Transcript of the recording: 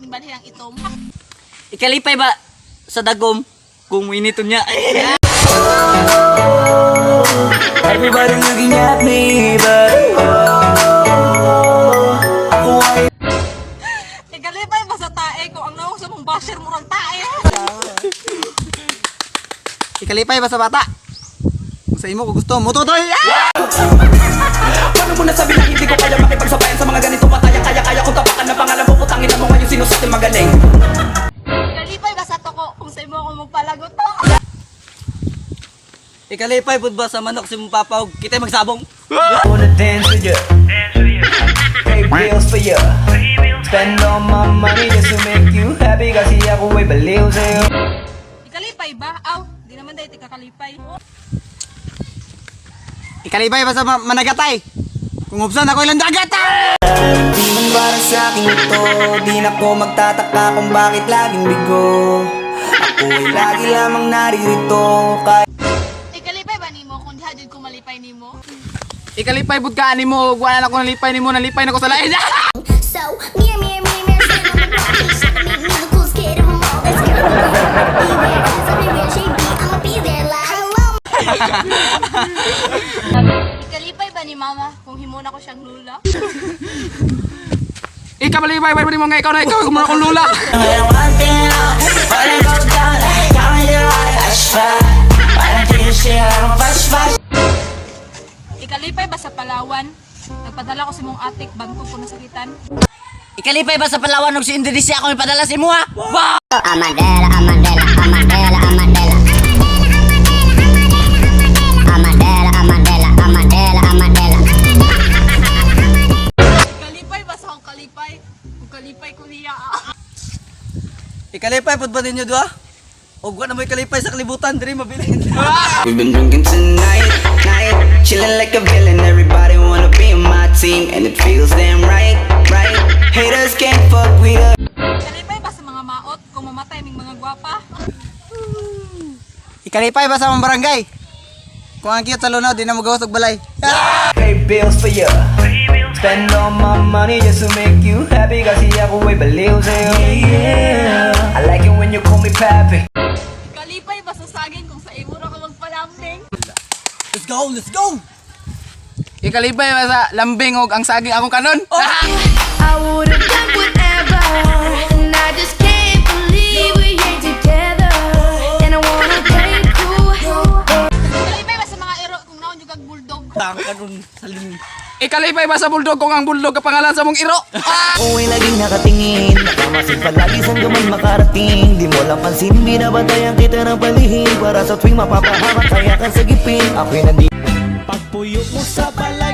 Nibalhin ang itom. Ikalipay ba sa dagom kung initon niya? Everybody looking at me, but oh, ako ay Ikalipay ba sa tae kung ang nawong sa mong basher murang tae? Ikalipay ba sa bata? Kung sa imo ko gusto, mututoy! Ah! Paano mo nasabi na hindi ko kaya makipagsabayan sa mga ganito pataya? Kaya kaya kong tapakan na pangalan mo. Putangin na mo ngayon, sino sa atin magaling? Ikalipay ba sa toko kung sa imo ako magpalagot to? Ikalipay pud ba sa manok si mong papa og kita'y magsabong? Wanna dance with ya, pay bills for ya, spend all my money just to make you happy. Kasi ako ay baliw sa'yo. Ikalipay ba? Aw, di naman dahil ikakalipay. Ikalipay ba sa managatay? Kung hubsan ako ilang dagat! Ah! Di man para sa akin ito. Di na ko magtataka kung bakit laging bigo. Ako ay lagi lamang naririto. Kahit Ikalipay ba nimo kung diha jud ko malipay nimo? Ikalipay pud ka ani mo, ug wala na ko nalipay nimo, nalipay na ko sa lain. So, mirror, mirror, mirror, mirror, stand on the block. He should make me the coolest kid of them all. Let's go. Beware, 'cause everywhere she be, I'ma be there like, hello. Ikalipay ba ni mama kung himo na ko siyang lula? Ikalipay ba nimo nga ikaw na ikaw kung akong lula? Ikalipay ba sa Palawan? Nagpadala ko sa mong atik bangko ko nasakitan. Ikalipay ba sa Palawan og si Indonesia ako ipadala sa imuha? Wow! Amandela, Amandela, Amandela, Amandela. Amandela, Amandela, Amandela, Amandela. Ikalipay ba sa akong kalipay? Kung kalipay ko niya. Ah. Ikalipay pud ba ninyo duha? Og wa na mo'y kalipay sa kalibutan diri mabilin. We've been drinking tonight, night, chilling like a villain. Everybody wanna be on my team, and it feels damn right, right. Haters can't fuck with us. Ikalipay ba sa mga maot kung mamatay ming mga gwapa? Ikalipay ba sa mga barangay? Kung ang cute sa lunaw, di na magawas og balay. Pay bills for ya, spend all my money just to make you happy. Kasi ako ay baliw sa'yo. Yeah, I like it when you call me papi. Ikalipay ba sa saging kung sa imo ra ka magpalambing? Let's go, let's go. Ikalipay ba sa lambing og ang saging akong kanon? I would've done whatever, and I just can't believe we ain't together. And I wanna play it cool. Ikalipay ba sa mga ero kung naon jud kag bulldog? Tang karon saling. Ikalipay ba sa bulldog kung ang bulldog kapangalan sa mong iro? Ako'y laging nakatingin, nakamasid palagi saan ka man makarating. Di mo lang pansin, binabantayan kita ng palihim. Para sa tuwing mapapahamak, kaya ka sa gipin. Ako'y nandito. Pagpuyo mo sa balay.